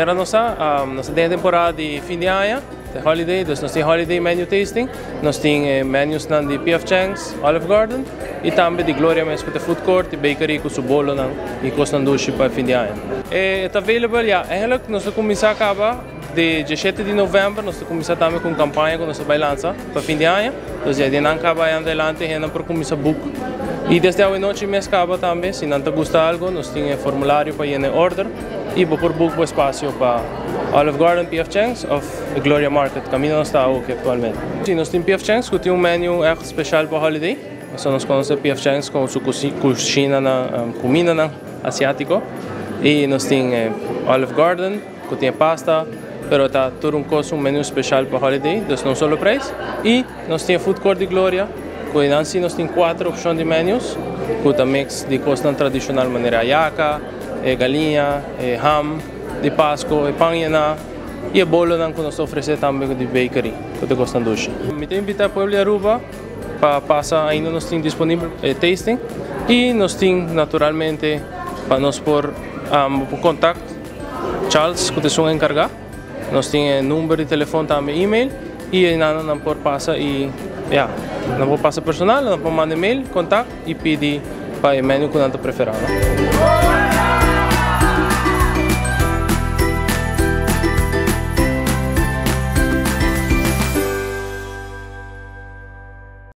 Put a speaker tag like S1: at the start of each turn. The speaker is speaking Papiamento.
S1: Manera nos sa, nos ta den temporada di fin di aña, di holiday, dus nos tin holiday menu tasting, nos tin menus nan di P.F. Chang's, Olive Garden y tambe di Gloria mes cu food court y bakery cu su bolo nan y cosnan dushi pa fin di aña. Ta available, ja, eigenlijk nos a cuminsa caba di 17 di november, nos a cuminsa tambe cu campaña cu nos ta bay lansa pa fin di aña. Dus ja, di nan caba adelante, nan por cuminsa book. Y desde anochi mes caba tambe, si nan ta gusta algo, nos tin un formulario pa yena order y por book e espacio pa Olive Garden, P.F. Chang's of Gloria Market, caminda nos ta actualmente. Si, nos tin P.F. Chang's, cu tin un menu echt special pa holiday. So nos conoce P.F. Chang's cu su cushina na cuminda na asiatico. Y nos tin Olive Garden, cu tin pasta, pero ta tur un cos, un menu special pa holiday, dus no solo prijs. Y nos tin food court di Gloria, cu asina nos tin cuater opcion di menus, cu ta mix di cos tradicional manera hallaca, galiña, ham, di Pasco, pan y e bolo nan cu nos ta ofrece tambe di bakery, cu ta cos dushi. Mi ta invita e pueblo di Aruba pa pasa, ainda nos tin disponibel tasting y nos tin naturalmente pa nos por contact Charles, cu ta encarga. Nos tin number di telefon tambe, e-mail y nan por pasa y ja, nan por pasa personal, nan por manda e-mail, contact y pidi pa e menu cu nan ta prefera.